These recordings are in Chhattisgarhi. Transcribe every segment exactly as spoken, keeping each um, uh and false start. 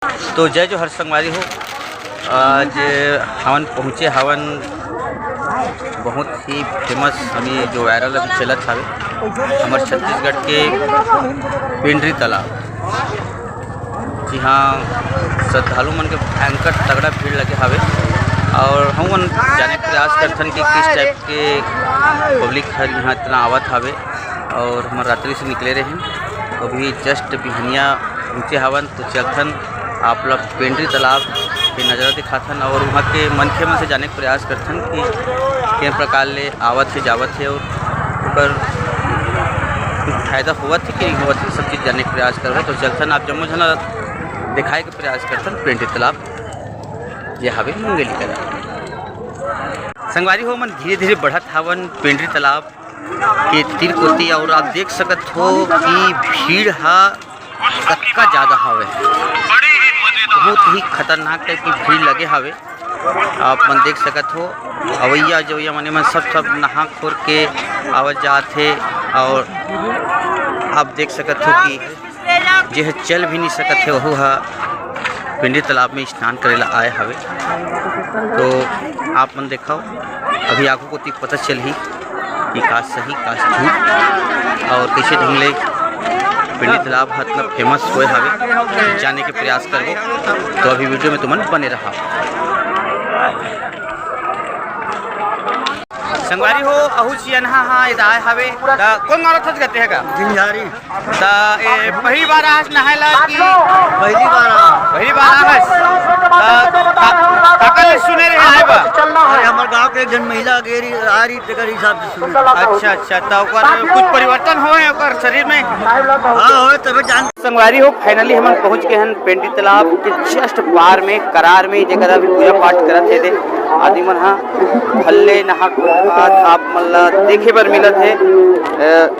तो जय जोहार संगवारी हो, आज हमन पहुँचे हवन बहुत ही फेमस, हमी जो वायरल अभी चलत हवे हमर छत्तीसगढ़ के पेंड्री तालाब, जी हाँ, श्रद्धालु मन के भयंकर तगड़ा भीड़ लगे हवे। और हमन जाने के प्रयास करथन कि किस टाइप के पब्लिक हर यहाँ इतना आवत हवे। और हमन रात्रि से निकले रहेन, अभी जस्ट बिहनिया पहुँचे हवन, तो चलथन आप लोग पेंड्री तालाब के नज़ारा दिखाथन और वहाँ के मनखे मन से जाने के प्रयास करथन कि किन प्रकार ले आवत हे, जावत हे और ओकर कुछ फायदा होवत हे कि नहीं होवत हे, सब चीज़ जाने के प्रयास करबो। तो चलथन आप जम्मो झन ला दिखाए के प्रयास करथन पेंड्री तालाब, जे हवे मुंगेली करा। संगवारी हो, मन धीरे-धीरे बढ़त हवन पेंड्री तालाब के तीर कोती और आप देख सकत हो कि भीड़ ह कतका ज्यादा हवे, बहुत ही खतरनाक टाइप की भीड़ लगे हवे। आप मन देख सकत हो, अवैया जवैया मने मन सब सब नहा खोर के आवत जात हे और आप देख सकत हो कि जे ह चल भी नहीं सकत हे, वहू ह पेंड्री तालाब में स्नान करे ला आए हवे। तो आप मन देखो, अभी आगू कोती पता चलही कि का सही, का झूठ और कैसे ढंग ले पेंड्री तालाब ह इतना फेमस होए हवे, जाने के प्रयास करबो। तो अभी वीडियो में तुमन बने रहा। संगवारी हो, अहू चियनहा हा एदा आए हवे। त कोन गाँव रथस गते हे गा? जिंझारी। त ए, पहिली बार आहस नहाए ला कि? पहिली बार आ। पहिली बार आहस? त का-, काकर ले सुने रहे आए बा? अरे, हमर गांव के एक झन महिला गे रही, आ रही, तेकर हिसाब से सुने। अच्छा, अच्छा, त ओकर कुछ परिवर्तन होए ओकर शरीर में? हाँ, होए, तबे जान। संगवारी हो, finally हमन पहुंच गए हन पेंड्री तालाब के just पार में, करार में, जेकर अभी पूजा पाठ करत हे दे आदमी मन हा। भल्ले नहा खोर के बाद आप मन ला देखे बर मिलत हे, अ,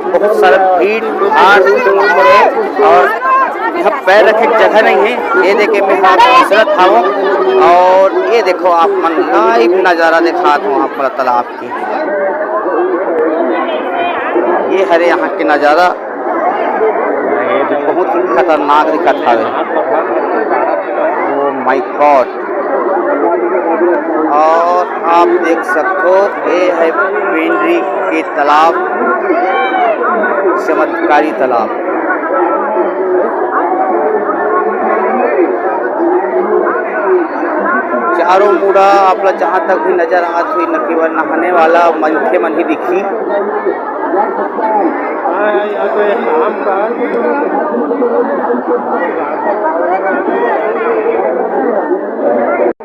बहुत सारा भीड़ भाड़ और यहाँ पैर रखे के जगह नहीं है। ये देखे मैं हाथ फिसलत हवं और ये देखो आप मन live नजारा दिखात हवं आप मन ला तालाब के। ये हरे यहाँ के नजारा, बहुत ही खतरनाक दिखत हवे। Oh my God! और आप देख सकते हो, ये है पेंड्री के तालाब, चमत्कारी तालाब। चारों मुड़ा आप ला जहाँ तक भी नजर आत हुई, न केवल नहाने वाला मनखे मन ही दिखी।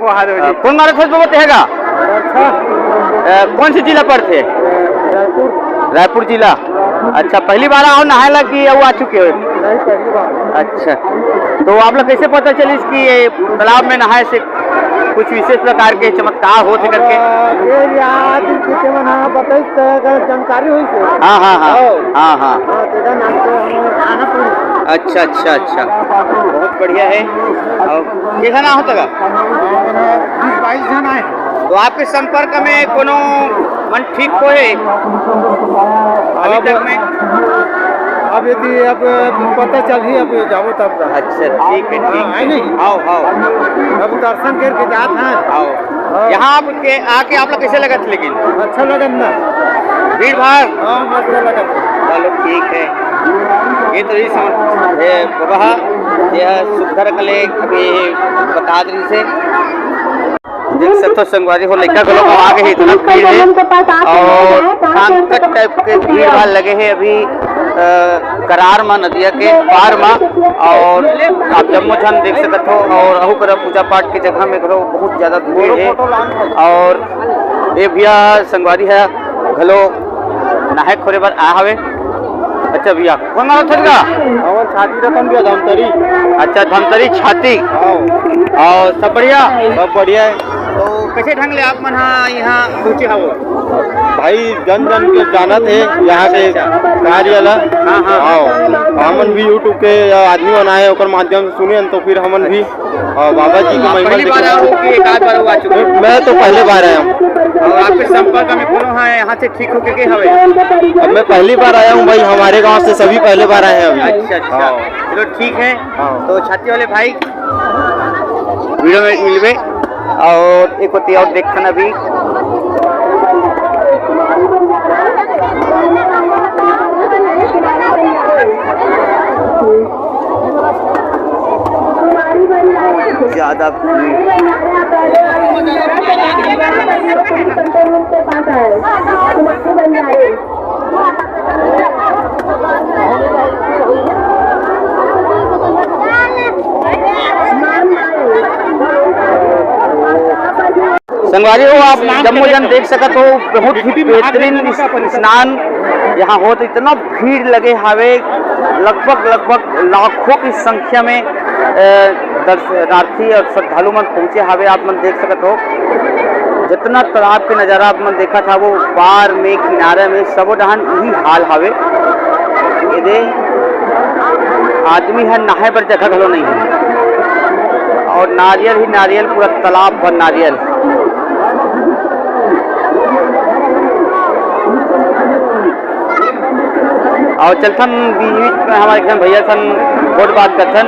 अ, कौन गाँव रथस बाबा तेहा गा? अ, कौन से जिला पड़थे? रायपुर जिला। अच्छा, पहली बार आओ नहाए ला कि अउ आ चुके हो? अच्छा, तो आप लोग कैसे पता चलिस कि ये तालाब में नहाए से कुछ विशेष प्रकार के चमत्कार होत हे करके? ये याद के मन हाँ बताइस त अगर जानकारी होइस हे। हाँ, हाँ, हाँ। हाँ। हाँ, हाँ। हाँ, तेरा नाम तो हमें आना पड़ी। अच्छा, अच्छा, अच्छा। बहुत बढ़िया है। और कितना होता का? बीस बाईस जन आए। तो आपके संपर्क में कोनो मन ठीक होए अभी अब तक में? अब यदि अब पता चलही, अब जाबो तब का। अच्छा, ठीक है, ठीक हाँ, है। है नहीं? आओ, आओ। अब दर्शन करके जात हैं। आओ। हाँ। यहाँ आपके आके आप लोग कैसे लगत लेकिन? अच्छा लगत ना। भीड़ भाड़? हाँ, मस्त लगत। चलो, ठीक है। ये तो यही समझ, ये बबहा, ये सुघर कले अभी बता रही से। देख सकते हो संगवारी हो, लइका घलो आ गए हे, इतना भीड़ हे और संकट टाइप के भीड़ भाड़ लगे हे अभी, अ, करार मा, नदिया के पार मा। और आप जम्मो झन देख सकत हो और अहू करा पूजा पाठ के जगह में घलो बहुत ज्यादा भीड़ हे। और ये भैया संगवारी हे घलो नहाए खोरे बर आ हवे। अच्छा भैया, कौन गाँव रथस गा? हमर छाती रतन भैया धमतरी। अच्छा, धमतरी छाती। हाँ। और सब बढ़िया? सब बढ़िया है। तो कैसे ढंग ले आप मन हा यहाँ पहुँचे हवो? भाई जन जन के जानत हे यहाँ के कार्य ला। हाँ, हाँ। हाँ, हमन भी YouTube के आदमी मन आए, ओकर माध्यम से सुने हन, तो फिर हमन भी, अ, बाबा जी के आप महिमा पहली बार देखे। आए हो कि एक आध बार हो आ चुके हो? मैं तो पहले बार आया हूँ। और आपके संपर्क में कोनो है यहाँ से ठीक होके के हवे? अब मैं पहली बार आया हूँ भाई, हमारे गांव से सभी पहले बार आए हैं अभी। अच्छा, अच्छा। हाँ। चलो ठीक है। हाँ। तो छाती वाले भाई, वीडियो में मिलबे। और एक होती और देखन अभी। ज्यादा भीड़। संगवारी हो, आप जम्मो जन देख सकत हो, बहुत ही बेहतरीन स्नान यहाँ होत। इतना भीड़ लगे हावे, लगभग, लगभग लाखों की संख्या में, अ, दर्शनार्थी और श्रद्धालु मन पहुँचे हावे। आप मन देख सकत हो, जितना तालाब के नजारा आप मन देखत हा, वो पार में, किनारे में, सबो डहान यही हाल हावे। ये दे, आदमी ह नहाए बर जगह घलो नहीं है, और नारियल ही नारियल, पूरा तालाब भर नारियल। और चलथन बीच में हमारे एक झन भैया सन गोठ बात करथन।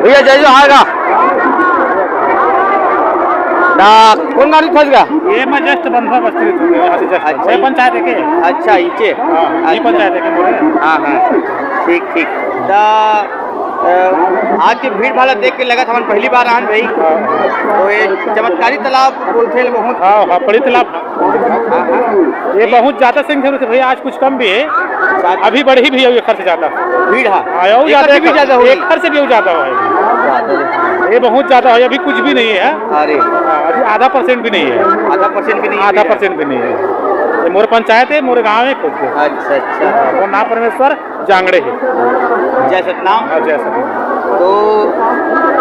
भैया जय जोहार गा। दा कौन गाड़ी फंस गया? ये मैं जस्ट बंधवा बस्ती में हूँ, यहाँ से जस्ट। अच्छा। ये पंचायत है के? अच्छा, इचे। हाँ, ये अच्छा। पंचायत है के बोले? हाँ, हाँ। ठीक, ठीक। दा, अ, आज के भीड़ भाड़ देख के लगत हमन पहली बार आन भाई। हाँ। तो ये चमत्कारी तालाब बोलथे बहुत। हाँ, हाँ, पड़ी तालाब। हाँ, हाँ। ये बहुत ज्यादा संख्या में थे भैया, आज कुछ कम भी है। अच्छा। अभी बढ़ी भी है ये खर्च ज्यादा। भीड़ है। हाँ, और एक ज्यादा खर्च भी है, ज्यादा होगी। एक खर्च भी ज्यादा है। ज्यादा है। ये बहुत ज्यादा है, अभी कुछ भी नहीं है। अरे। हाँ, अभी आधा परसेंट भी नहीं है। आधा परसेंट भी नहीं है। आधा परसेंट भी नहीं है। ये मोर पंचायत है, मोर गांव है खुद के। अच्छा, अच्छा। वो ना परमेश्वर जांगड़े है। जय सतनाम। हाँ, जय सतनाम। तो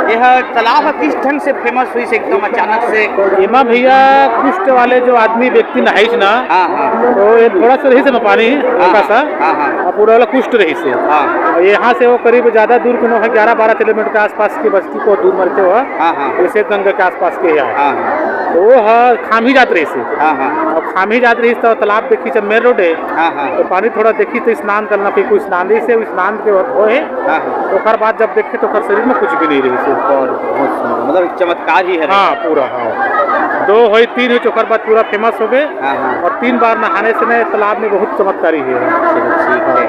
यह तालाब ह किस ढंग से फेमस हुई से एकदम अचानक से? एमा भैया कुष्ठ वाले जो आदमी व्यक्ति नहाइस ना, हाँ, हाँ। तो ये थोड़ा सा रहिस एमा पानी, हाँ, हल्का सा, हाँ, हाँ। और पूरा वाला कुष्ठ रहिस हे। हाँ। और यहाँ से वो करीब ज्यादा दूर के नो है, ग्यारह बारह किलोमीटर के आसपास की बस्ती को दूर मरते हुआ, हाँ, हाँ। ये श्वेत गंगा के आसपास के यहाँ। हाँ, हाँ। तो वो ह खामी जात रहिस हे। हाँ, हाँ। और खामी जात रहिस तो तालाब देखी जब मेन रोड है, हाँ, हाँ। तो पानी थोड़ा देखी तो स्नान करना, फिर कोई स्नान जैसे स्नान के बाद होए, हाँ, हाँ। तो ओकर बाद जब देखे तो ओकर शरीर में कुछ भी नहीं रहिस हे। और बहुत सुंदर, मतलब एक चमत्कार ही है। हाँ, पूरा, हाँ। दो होई, तीन होई, ओकर बाद पूरा फेमस हो गए। हाँ, हाँ। और तीन बार नहाने से नए तालाब में बहुत चमत्कारी है। चलो, ठीक है,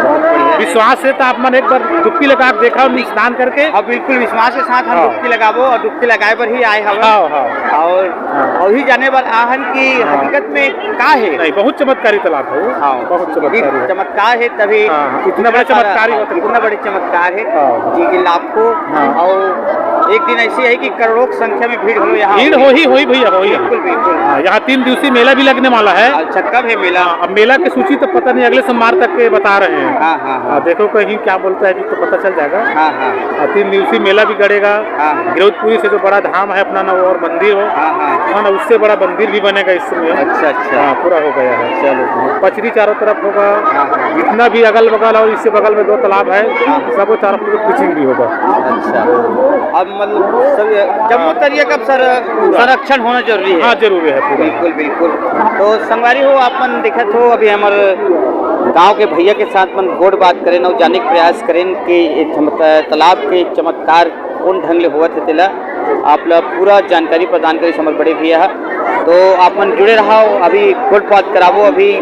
बहुत बढ़िया। विश्वास है तो आप मन एक बार डुबकी लगा के देखा, स्नान करके। हाँ, बिल्कुल, विश्वास के साथ हम हाँ। डुबकी लगाबो और डुबकी लगाए बर ही आए हवन। हाँ, हाँ। और हाँ। अभी जाने बर आहन कि हाँ। हकीकत में का है? नहीं, बहुत चमत्कारी तालाब है वो। हाँ। बहुत चमत्कारी है। चमत्कार है तभी हाँ, हाँ। इतना बड़ा इतना सारा चमत्कार ही हाँ, होता है। इतना बड़े चमत्कार है हाँ। जी कि लाखों हाँ। और एक दिन ऐसी है कि करोड़ों की संख्या में भीड़ हो यहाँ भीड़ होगी। हो ही, होई भैया, होई। बिल्कुल, बिल्कुल। हाँ, यहाँ तीन दिवसीय मेला भी लगने वाला है। अच्छा, कब है मेला? हाँ, अब मेला की सूची तो पता नहीं, अगले सोमवार तक के बता रहे हैं। हाँ, हाँ, हाँ। हाँ, देखो कहीं क्या बोलता है, अभी तो पता चल जाएगा। हाँ, हाँ। और तीन दिवसीय मेला भी गड़ेगा। हाँ। गिरौदपुरी से जो बड़ा धाम है अपना ना, वो और मंदिर हो, हाँ, हाँ। है ना, उससे बड़ा मंदिर भी बनेगा इस समय। अच्छा, अच्छा। हाँ, पूरा हो गया है। चलो, बहुत पचरी चारों तरफ होगा। हाँ, हाँ। जितना भी अगल बगल और इससे बगल में दो तालाब है, हाँ। सबको चारों तरफ पिचिंग भी होगा। अच्छा, अब मतलब सब जम्मो तरिया का सर-, पूरा। संरक्षण होना जरूरी है। हाँ, जरूरी है पूरा। बिल्कुल, बिल्कुल। तो संगवारी हो, आप मन देखत हो, अभी हमर गांव के भैया के साथ मन गोठ बात करेन और जाने के प्रयास करेन कि ये चमत-, तालाब के चमत्कार कौन ढंग ले होवत हे तेला आप ला पूरा जानकारी प्रदान करिस हमर बड़े भैया ह। तो आप मन जुड़े रहो, अभी गोठ बात कराबो, अभी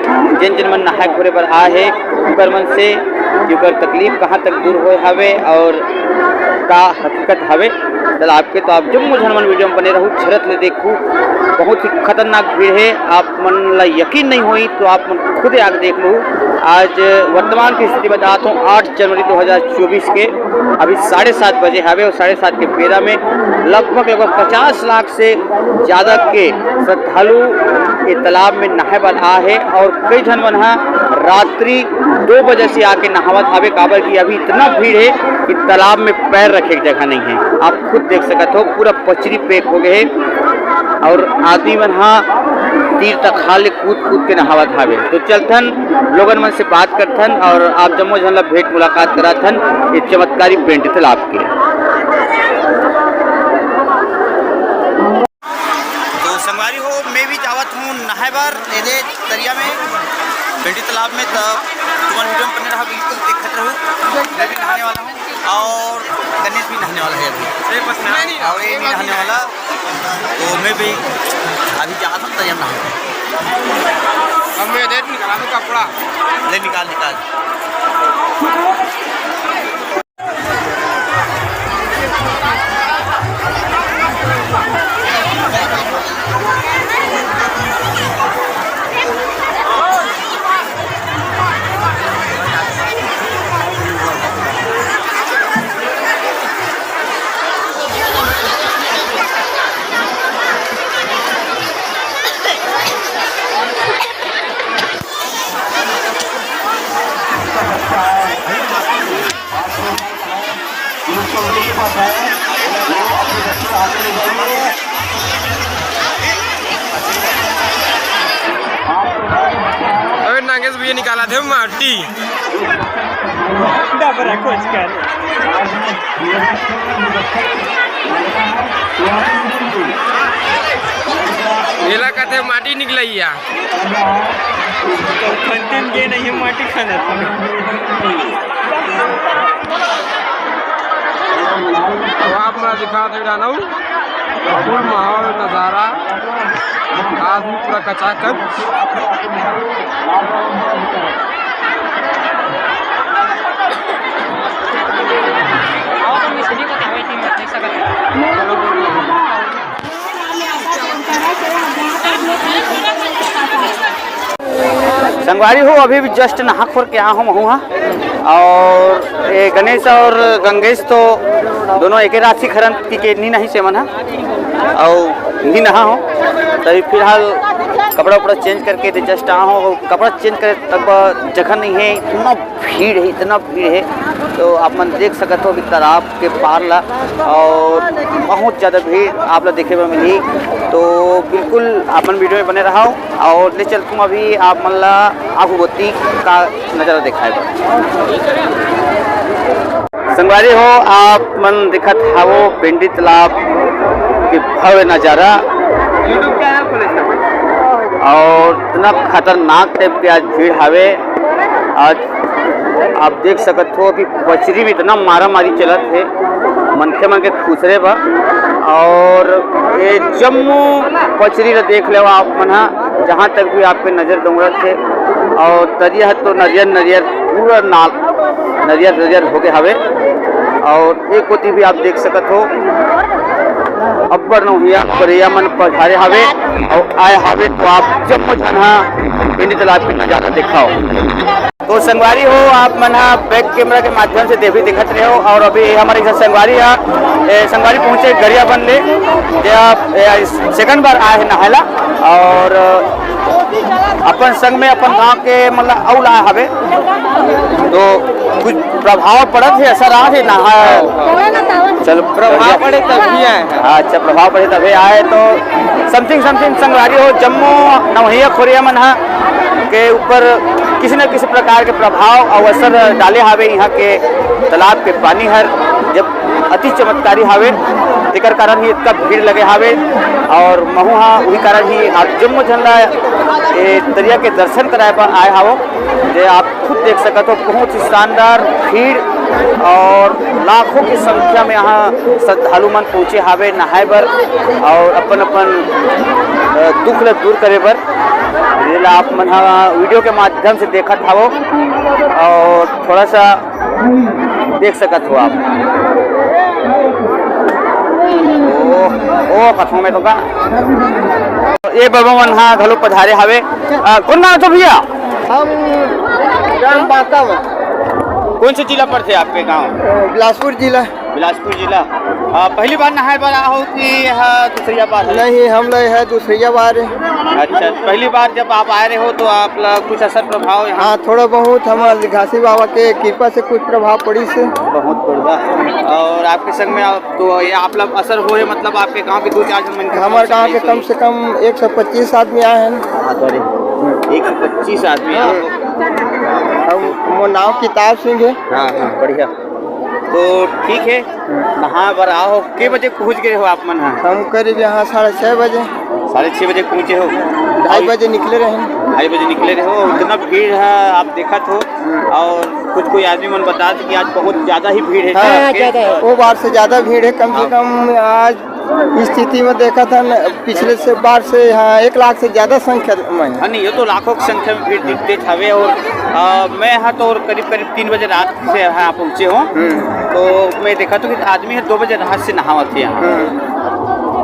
जेन जेन मन नहाए घोरे बर आए हे उकर मन से कि उकर तकलीफ कहाँ तक दूर होए हवे और का हकीकत हवे तालाब के। तो आप जम्मो झन मन वीडियो में बने रहू, झरत ले देखू, बहुत ही खतरनाक भीड़ है। आप मन ला यकीन नहीं होई तो आप मन खुदे आके देख लू। आज वर्तमान की स्थिति बतात हूँ, आठ जनवरी दो हज़ार चौबीस के अभी साढ़े सात बजे हवे और साढ़े सात के बेरा में लगभग, लगभग पचास लाख से ज्यादा के श्रद्धालु ये तालाब में नहाए बर आ हे और कई झन मन ह रात्रि दो बजे से आके नहावत हवे, काबर कि अभी इतना भीड़ है कि तालाब में पैर रखे के जगह नहीं है। आप खुद देख सकत हो, पूरा पचरी पैक हो गए है और आदमी मन ह तीर तखार ले कूद कूद के नहावत हावे। तो चलथन, लोगन मन से बात करथन और आप जम्मो झन ला भेंट मुलाकात कराथन ये चमत्कारी पेंडी तालाब के। तो संगवारी हो, मैं भी जावत हूँ नहाए बर एदे तरिया में, पेंडी तालाब में। तब तुमन वीडियो में बने रहा, बिल्कुल देखत रहू। मैं भी नहाने वाला हूँ और गणेश भी नहाने वाला है अभी। और ये नहीं नहाने वाला, तो मैं भी अभी जात हूँ तरिया में नहाने। अब मैं दे निकाला तो कपड़ा। ले निकाल, निकाल। अबे नागेश भैया निकाला थे माटी। डबरा खोज कर। एला कहते माटी निकलैया। तो खंतिन गे नहीं माटी खाना था। अब आप मैं दिखा दे रहा हूँ। फुल माहौल नजारा, आदमी पूरा कचाकच। संगवारी हो, अभी भी just नहा खोर के आ हूँ महू हा। और ये गणेश और गंगेश तो दोनों एके राशि खरन की के नी नहीं सेवन हा। और नी नहा हो, तभी फिलहाल कपड़ा उपड़ा change करके ते just आ हो। कपड़ा change करे तक जगह नहीं है, इतना भीड़ है, इतना भीड़ है। तो आप मन देख सकत हो अभी तालाब के पार ला, और बहुत ज़्यादा भीड़ आप ला देखे बर मिलही। तो बिल्कुल आप मन वीडियो में बने रहो, और ले चलत हूँ अभी आप मन ला आगू गोती का नजारा दिखाए बर। संगवारी हो, आप मन दिखत हावो पेंडी तालाब के भव्य नजारा, और इतना खतरनाक टाइप के आज भीड़ हावे। आज आप देख सकत हो कि पचरी में इतना मारा मारी चलत हे मनखे मन के खुसरे बर, और ये जम्मो पचरी ला देख लेवा आप मन हा, जहाँ तक भी आपके नजर दौड़त हे। और तरिया ह तो नरियर नरियर पूरा नाल नरियर नरियर होके हवे। और एक कोती भी आप देख सकत हो, अब्बड़ नवहिया खोरिया मन पधारे हवे और आए हवे, तो आप जम्मो झन हा पेंडी तालाब के नजारा देखाओ। तो संगवारी हो, आप मन हा back camera के माध्यम से देवी दिखत रहे हो, और अभी हमारे इधर संगवारी हा, ए, संगवारी पहुंचे गरियाबंद ले, जे आप, ए, second बार आए हैं नहायला, और अपन संग में अपन गांव के मतलब अउ ला हवे, तो कुछ प्रभाव पड़त हे, असर आत हे ना? हाँ। चलो, प्रभाव पड़े तभी आए हैं। हाँ, अच्छा, प्रभाव पड़े तभी आए। तो something something संगवारी हो, जम्मो नवहिया खोरिया मन हा के ऊपर किसी न किसी प्रकार के प्रभाव और असर डाले हावे। यहाँ के तालाब के पानी हर जब अति चमत्कारी हावे, तेकर कारण ही इतना भीड़ लगे हावे। और महू हा उही कारण ही आप जम्मो झन ला ए तरिया के दर्शन कराए बर आए हावो, जे आप खुद देख सकत हो, बहुत ही शानदार भीड़ और लाखों की संख्या में यहाँ श्रद्धालु मन पहुँचे हावे नहाए बर और अपन अपन, अ, दुख ल दूर करे बर। ये ला आप मन हा वीडियो के माध्यम से देखत हावो और थोड़ा सा देख सकत हो आप। ओ, ओ, कथों में तो का? ये बाबा मन हा घलो पधारे हावे। अ, कौन नाम था भैया? हम ग्राम बांका में। कौन से जिला पर थे आपके गांव? अ, बिलासपुर जिला। बिलासपुर जिला। अ, पहली बार नहाए बर आए हो कि यह दूसरिया बार है? नहीं, हम लोग है दूसरिया बार है। अच्छा, पहली बार जब आप आए रहे हो तो आप ला कुछ असर प्रभाव यहाँ? हाँ, थोड़ा बहुत हमारे घासी बाबा के कृपा से कुछ प्रभाव पड़ी से। बहुत बढ़िया। और आपके संग में आप, तो ये आप लोग असर हुए, मतलब आपके गांव के दो चार जन मन के हमारे गांव के कम से कम एक सौ पच्चीस आदमी आए हैं। हाँ, सॉरी, एक सौ पच्चीस आदमी आए हो। हम, मोर नाम किताब सिंह है। हाँ, हाँ, बढ़िया। तो ठीक है, नहा बर आओ। के बजे पहुँच गए हो आप मन? हाँ, हम करीब यहाँ साढ़े छः बजे। साढ़े छः बजे पहुँचे हो? ढाई बजे निकले रहे। ढाई बजे निकले रहे हो, इतना भीड़ है, आप देखत हो। और कुछ कोई आदमी मन बता कि आज बहुत ज़्यादा ही भीड़ है। हाँ, क्या? ज़्यादा है, वो बार से ज़्यादा भीड़ है। कम से हाँ। कम आज स्थिति में देखा था न, पिछले से बार से यहाँ एक लाख से ज़्यादा संख्या में है। हाँ, नहीं, ये तो लाखों की संख्या में भीड़ दिखते हवे। और अ, मैं यहाँ तो और करीब करीब तीन बजे रात से यहाँ पहुँचे हूँ। हम्म। तो मैं देखा तो कि आदमी है दो बजे रात से नहावत है यहाँ। हम्म।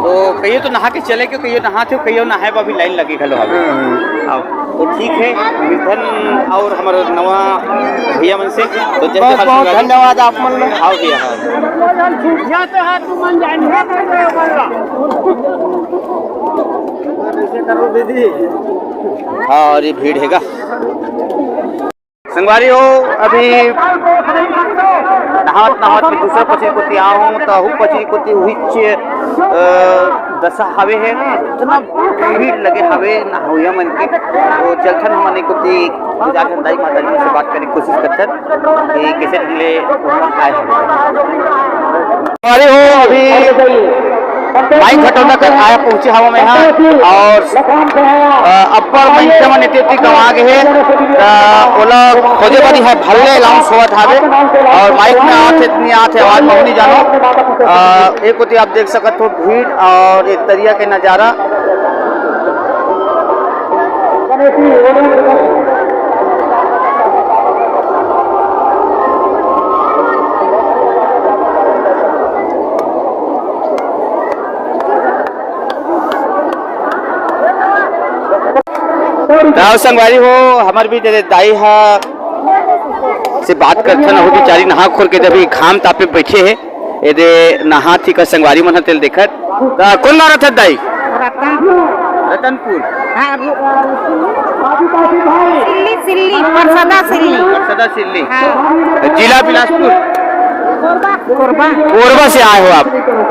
तो कहियो तो नहा के चले गए, कहियो नहात हो, कहियो नहाए बर अभी लाइन लगे घलो हवे। हम्म। अब तो ठीक है, मिलथन और हमर नवा भैया मन से। तो जय बहुत, श्री बहुत राधे। धन्यवाद आप मन में। आओ भैया, हाँ। हाँ, और ये भीड़ हैगा। संगवारी हो, अभी नहावत नहावत में दूसरा पचरी कोती आए हूँ, तो हू पचरी कोती उहीच, अ, दशा हवे है, इतना भीड़ लगे हवे नहावइया मन के। तो चलथन हमन एक कोती जाथन दाई माता जी से बात करे के कोशिश करथन कि कैसे ढंग ले आए हवे। अरे हो, अभी माई घटौंदा कर आया पहुँचे हवा में यहाँ। और, अ, अब्बड़ मनखे मन एती ओती गंवा गे हे, त ओला खोजे बर इहाँ भल्ले अनाउंस होवत हावे। और माइक में आत हे, नहीं आत हे, आवाज महू नहीं जानो। अ, एक कोती आप देख सकत हो भीड़ और ये तरिया के नजारा। त संगवारी हो, हमर बीच एदे दाई ह से बात करथन, अहू बिचारी नहा खोर के जब घाम तापे बैठे हे, एदे नहात ही का संगवारी मन ह तेल देखत। त कौन गाँव रथत दाई? रतनपुर। रतनपुर। हाँ, रु-, सिल्ली, सिल्ली, परसदा सिल्ली। परसदा सिल्ली। हाँ। जिला बिलासपुर। कोरबा। कोरबा से आए हो आप?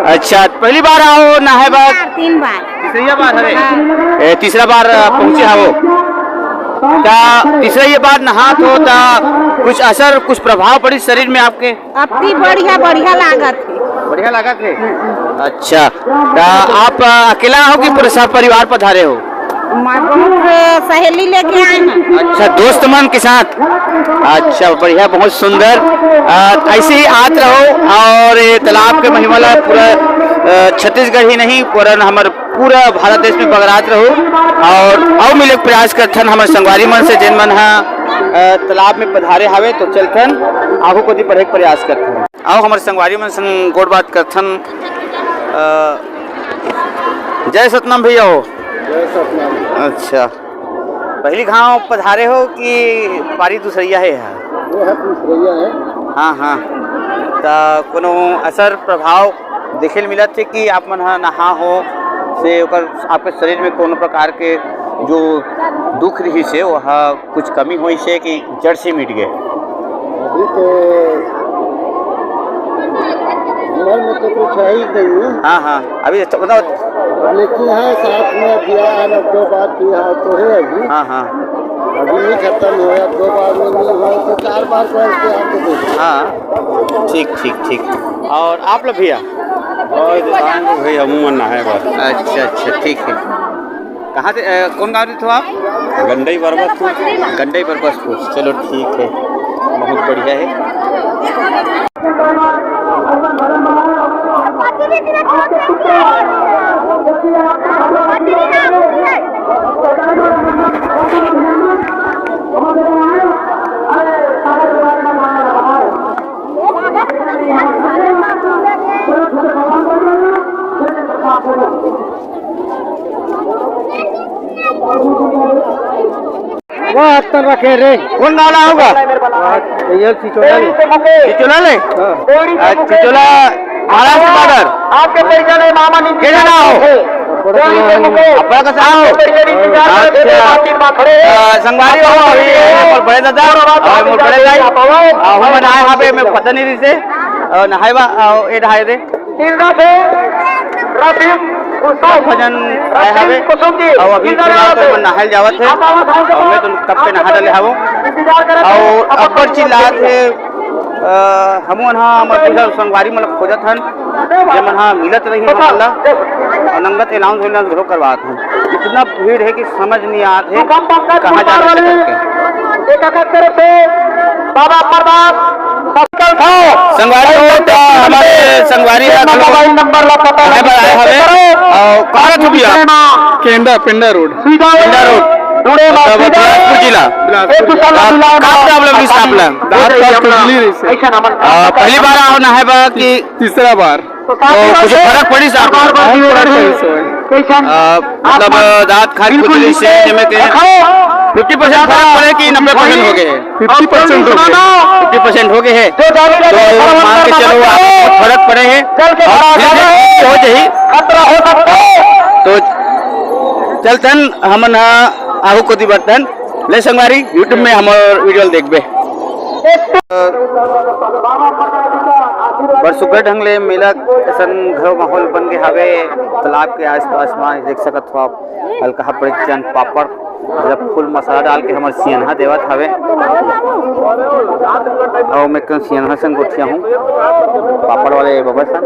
अच्छा, पहली बार आओ नहाए बर? तीन बार। तीसरा बार हरे? हाँ। ए, तीसरा बार, अ, पहुँचे हो? त तीसरा ये बार नहात हो त कुछ असर, कुछ प्रभाव पड़ी शरीर में आपके? अति बढ़िया, बढ़िया लागत हे। बढ़िया लागत हे? अच्छा, त आप, अ, अकेला हो कि पूरे सब परिवार पधारे हो? मैं बहुत सहेली लेके आए हैं। अच्छा, दोस्त मन के साथ। अच्छा, बढ़िया, बहुत सुंदर। अ, ऐसे ही आत रहो और ये तालाब के महिमा ला पूरा, अ, छत्तीसगढ़ ही नहीं, वरन हमर पूरा भारत देश में बगरात रहो। और अउ मिले के प्रयास करथन हमर संगवारी मन से, जेन मन ह, अ, तालाब में पधारे हावे, तो चलथन आहू कोती बढ़े के प्रयास करथन। अउ हमर संगवारी मन संग गोठ बात करथन। अ, जय सतनाम भैया हो। जय सतनाम। अच्छा, पहली घांव पधारे हो कि पारी दूसरैया हे? वो है दूसरैया है। हाँ, हाँ। त कोनो असर प्रभाव देखे ल मिलत हे कि आप मन ह नहा हो से ओकर आपके शरीर में कोनो प्रकार के जो दुख रहिस हे, वह कुछ कमी होइस हे कि जड़ से मिट गए? अभी तो उम्र में तो कुछ है ही नहीं। हाँ, हाँ, अभी तो मतलब लेकिन है साथ में ब्याह है, दो बार ब्याह तो है अभी। हाँ, हाँ। अभी नहीं खत्म हुआ, दो बार में नहीं हुआ तो चार बार करके आपको दे देंगे। हाँ, ठीक, ठीक, ठीक। और आप लोग भैया? और दुकान में भाई हमू मन नहाए बर। अच्छा, अच्छा, ठीक है। कहाँ से, अ, कौन गाँव से हो आप? गंडई बरबसपुर। गंडई बरबसपुर, चलो ठीक है, बहुत बढ़िया है। हाथ पर रखे रे। कौन गाँव ला होगा? ये चिचोला ले। चिचोला ले? हाँ। अच्छा, चिचोला महाराष्ट्र बॉर्डर। आपके परिजन है मामा नीचे के जाना हो? बड़ा कौन है? अपना का साहब हो? अच्छा। अ, संगवारी हो, अभी ये मोर बड़े दादा, अउ मोर बड़े दाई, अ, हमन आए हवे, मैं पता नहीं रिसे, अ, नहाए बा, अ, ए नहाए दे। भजन आए हवे, अउ अभी फिलहाल तो हमन नहाए जावत हे, अउ मैं तो कब के नहा डले हवो, अउ अब्बड़ चिल्लात हे, अ, हमन ह, हमर पूरा संगवारी मन ल खोजत हन, जेमन ह मिलत रही हमन ला, अउ नंगत announce वाउंस घलो करवात हन। इतना भीड़ हे कि समझ नहीं आत हे, कहाँ जाना हे करके। बाबा प्रदान संगवारी हो, तो हमारे संगवारी ह घलो नंबर ला पता नंबर आए हवे, अउ कहाँ रहत हो भैया? केंदा, पेंडा रोड। पेंडा रोड। मतलब बिलासपुर जिला। बिलासपुर जिला। का, का problem रहिस आप ला? दांत का खुजली रहिस हे। आ, पहली बार आए हव नहाए बर कि? तीसरा बार। तो कुछ फरक पड़िस आप ला? बहुत फरक पड़िस हे। आ, मतलब दांत खाली खुजली से जेमे के fifty percent फरक पड़े कि नब्बे percent हो गए? Fifty percent हो गए। Fifty percent हो गए हे। तो मान के चलो, आप फरक पड़े हे। अउ धीरे-धीरे हो जाही। तो चलथन हमन ह आगू कोती बढ़थन। ले संगवारी, YouTube में हमर video ल देखबे। बड़ सुघर ढंग ले मेला असन घलो माहौल बन गे हावे। तालाब के आसपास म देख सकत हो आप, हल्का हा बड़े जन पापड़, मतलब फुल मसाला डाल के हमर सियनहा देवत हवे। अउ मैं कन सियनहा संग गोठिया हूँ, पापड़ वाले बबा संग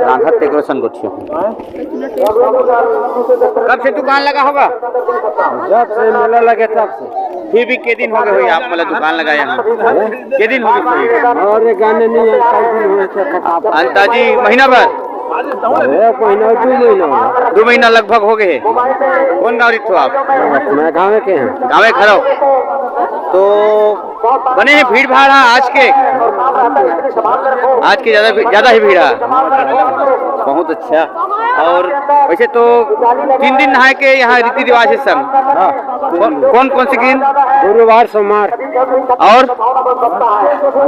रांधत तेकरो संग गोठिया हूँ। कब से दुकान लगा होगा? जब से मेला लगे तब से। फिर भी के दिन हो गए होई आप मतलब दुकान लगाए हैं? के दिन हो गए होई? अउ ये गाने नहीं है, कई दिन हुए थे, फटाफट। अंदाजी महीना भर? अरे, एक महीना, दो महीना हुआ। दो महीना लगभग हो गए हैं। कौन गाँव रिथो आप? मैं गाँव के हैं। गाँव के हरव। तो बने हे भीड़ भाड़ ह आज के? आज के ज्यादा भी-, ज्यादा ही भीड़ हे। बहुत अच्छा। अउ वैसे तो तीन दिन नहाए के यहाँ रीति रिवाज हे सब। हाँ। कौन, कौन, कौन से दिन? गुरुवार, सोमवार। अउ?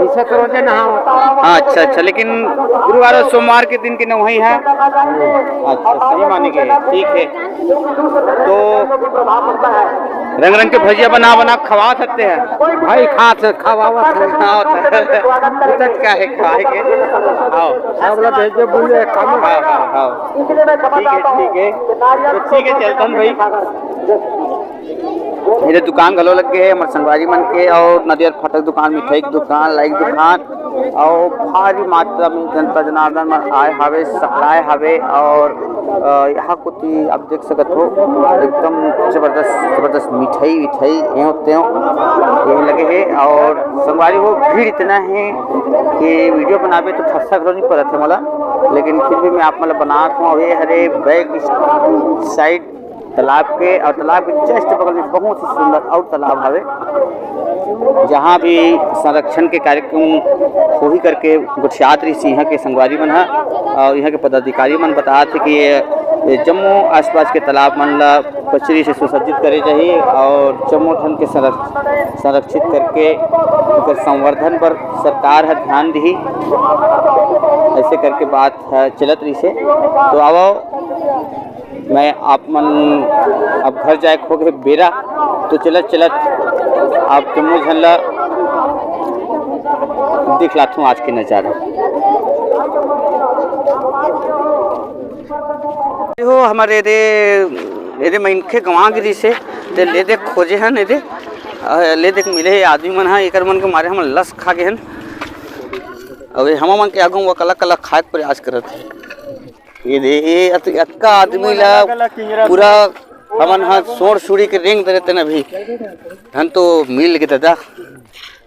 ऐसे तो रोजे नहा होता है। हाँ, अच्छा, अच्छा, लेकिन गुरुवार अउ सोमवार के दिन के नहाई हे। अच्छा, सही माने के, ठीक हे। तो रंग रंग के भजिया बना बना खवा सकते हैं। भाई खात हे, खवावत हे। खावत हे। उतत का हे खाए के? आओ। सब ला भेज दे, बोले, काम। हाँ, हाँ, हाँ। ठीक हे, ठीक हे। तो ठीक हे, चलथन भाई। एदे दुकान घलो लग गे हे हमर संगवारी मन के, अउ नरियर फाटक दुकान, मिठाई के दुकान, लाई के दुकान, अउ भारी मात्रा में जनता जनार्दन मन आए हावे, सकलाए हावे। अउ, अ, यहाँ कोती आप देख सकत हो, एकदम जबरदस्त, जबरदस्त मिठाई विठाई एव तेव ये लगे हे। अउ संगवारी हो, भीड़ इतना हे कि video बनाबे तो फरसा घलो नहीं परत हे मोला, लेकिन फिर भी मैं आप मन ला बनात हूँ। अउ ये हरे back side तालाब के, अउ तालाब के just बगल में बहुत ही सुंदर अउ तालाब हवे, जहाँ भी संरक्षण के कार्यक्रम होही करके गोठियात रहिस इहाँ के संगवारी मन ह, अउ इहाँ के पदाधिकारी मन बतात हे कि ये, ये जम्मो आसपास के तालाब मन ला कचरी से सुसज्जित करे जाही अउ जम्मो ठन के संरक-, संरक्षित करके ओकर संवर्धन बर सरकार ह ध्यान दिही। ऐसे करके बात ह चलत रहिसे। तो आवव, मैं आप मन अब घर जाए के होगे बेरा, तो चलत चलत आप जम्मो झन ला दिखलाथूं आज के नजारा। हो हमर एदे, एदे मनखे गंवा गिरिस हे, ते ले देख खोजे हन एदे, अ, ले देख मिले हे आदमी मन ह, एकर मन के मारे हमन लस खा गे हन। अबे हमन मन के आगू म कला कला खाए के प्रयास करत हे। ये दे, ये अत-, अतका आदमी ला पूरा हमन ह सोर सुड़ी के रेंग दे रहितेन अभी। धन तो मिल गे दादा।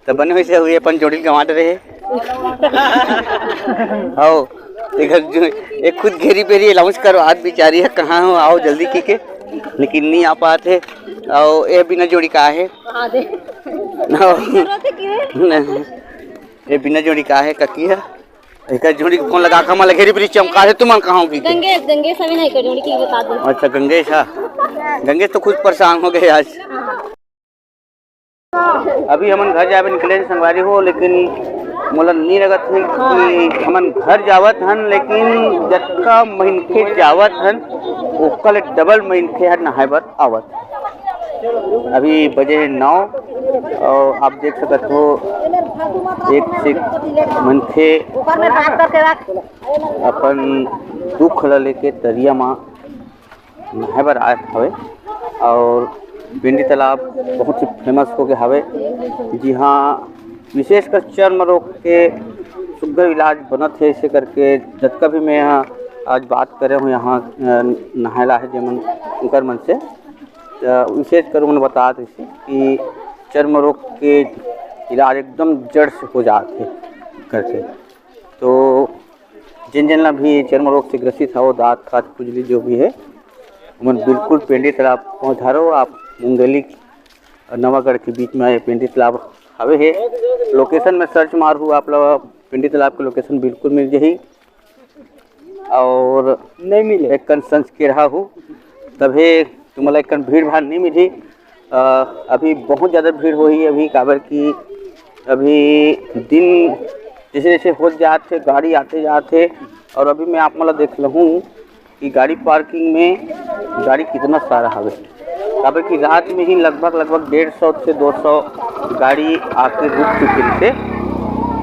त बने होइसे हुई अपन जोड़ी गंवा डरे हे। हव, एकर जो, एक खुद घेरी बेरी announce करो, आज बिचारी हे, कहाँ हो, आओ जल्दी की के, लेकिन नहीं आ पात हे। अउ ए बिना जोड़ी का हे? हाँ, दे। हव। नहीं। ए बिना जोड़ी का हे, ककी हे? एकर जोड़ी के फोन लगा के हमन ला घेरी बेरी चमका दे, तुमन कहाँ हो कि? गंगेश, गंगेश अभी नहीं कर जोड़ी की बता दे। अच्छा, गंगेश हा। गंगेश तो खुद परेशान हो गए आज। अभी हमन घर जाए बर निकले हन संगवारी हो, लेकिन मोला नी लगत हे कि हमन घर जावत हन, लेकिन जतका मनखे जावत हन, ओकर ले डबल मनखे हर नहाए बर आवत। अभी बजे हे नौ, और आप देख सकत हो, एक से एक मनखे अपन दुख ल लेके तरिया म नहाए बर आए हवे। और पेंडी तालाब बहुत ही फेमस हो गए हवे, जिहाँ विशेषकर चर्म रोग के सुग्घर इलाज बनत हे। इसे करके जतका भी मैं यहाँ आज बात करे हूँ, यहाँ, अ, नहाए ला हे जेमन, उनकर मन से, अ, विशेषकर उमन बतात रहिसे कि चर्म रोग के इलाज एकदम जड़ से हो जात हे करके। तो जेन जेन ला भी चर्म रोग से ग्रसित हवो, दांत खात खुजली जो भी हे, उमन बिल्कुल पेंडी तालाब पहुँच हरो। आप मुंगेली और नवागढ़ के बीच में ये पेंडी तालाब हवे हे। Location में search मारहू, आप ला पेंडी तालाब के location बिल्कुल मिल जाही। और नहीं मिले। एक कन संचकेरहा हू, तभे तुमन ला एक कन भीड़ भाड़ नहीं मिलही। अ, अभी बहुत ज़्यादा भीड़ होही अभी, काबर कि अभी दिन जैसे जैसे होत जात हे, गाड़ी आते जात हे। और अभी मैं आप मन ला देख लहूँ कि गाड़ी parking में गाड़ी कितना सारा हवे, काबर कि रात में ही लगभग, लगभग डेढ़ सौ से दो सौ गाड़ी आके रुक चुके थे।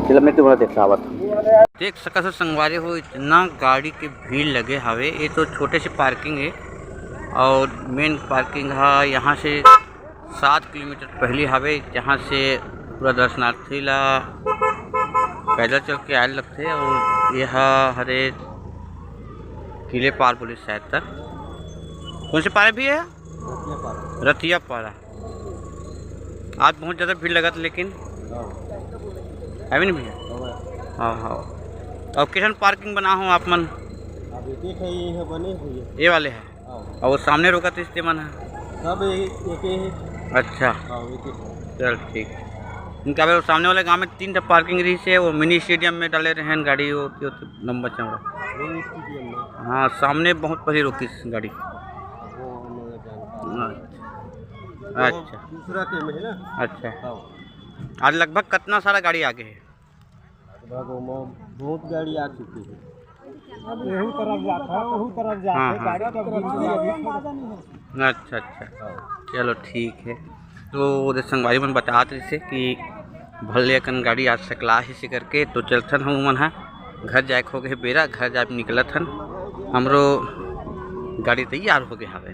चलो, मैं तुम्हारा देखावत हूँ। देख सकत हो संगवारी हो, इतना गाड़ी के भीड़ लगे हवे। ये तो छोटे से parking है और main parking है यहाँ से सात किलोमीटर पहली हवे, जहाँ से पूरा दर्शनार्थी ला पैदल चल के आए लगथे। और यह हरे किले पार बोले शायद तक। कौन से पार है भैया? रतिया पारा। रतिया पारा। आज बहुत ज़्यादा भीड़ लगत, लेकिन हाँ। है भी नहीं भैया? हाँ। हाँ, हाँ। और किसन parking बना हो आप मन? अभी देख, ये है बने हुए। ये वाले हैं? हाँ। और वो सामने रोकत रहिस ते मन ह? सब एक, एक ही। अच्छा। हाँ, एक ही है। चल ठीक। इनका वो सामने वाले गांव में तीन ठो parking रहिस हे, वो mini stadium में डाले रहेन गाड़ी, वो, वो लंबा चौड़ा। Mini stadium में। हाँ, सामने बहुत पहले रोकिस गाड़ी। वो हम लोग जानता है। अच्छा। वो अच्छा। दूसरा के में है ना? अच्छा। हाँ। आज लगभग कितना सारा गाड़ी आगे है? लगभग ओमा बहुत गाड़ी आ चुकी है। अब यहू तरफ जात है, वहू तरफ जात हाँ, है, हाँ। गाड़ी तो बिल्कुल अभी अच्छा, अच्छा। हाँ। चलो ठीक है। तो ओदे संगवारी मन बतात रहिसे कि भले अकन गाड़ी आ सकला हे से करके, तो चलथन हम मन हा घर जाए के हो गए बेरा, घर जाए निकलत हन। हमरो गाड़ी तैयार हो गए हवे।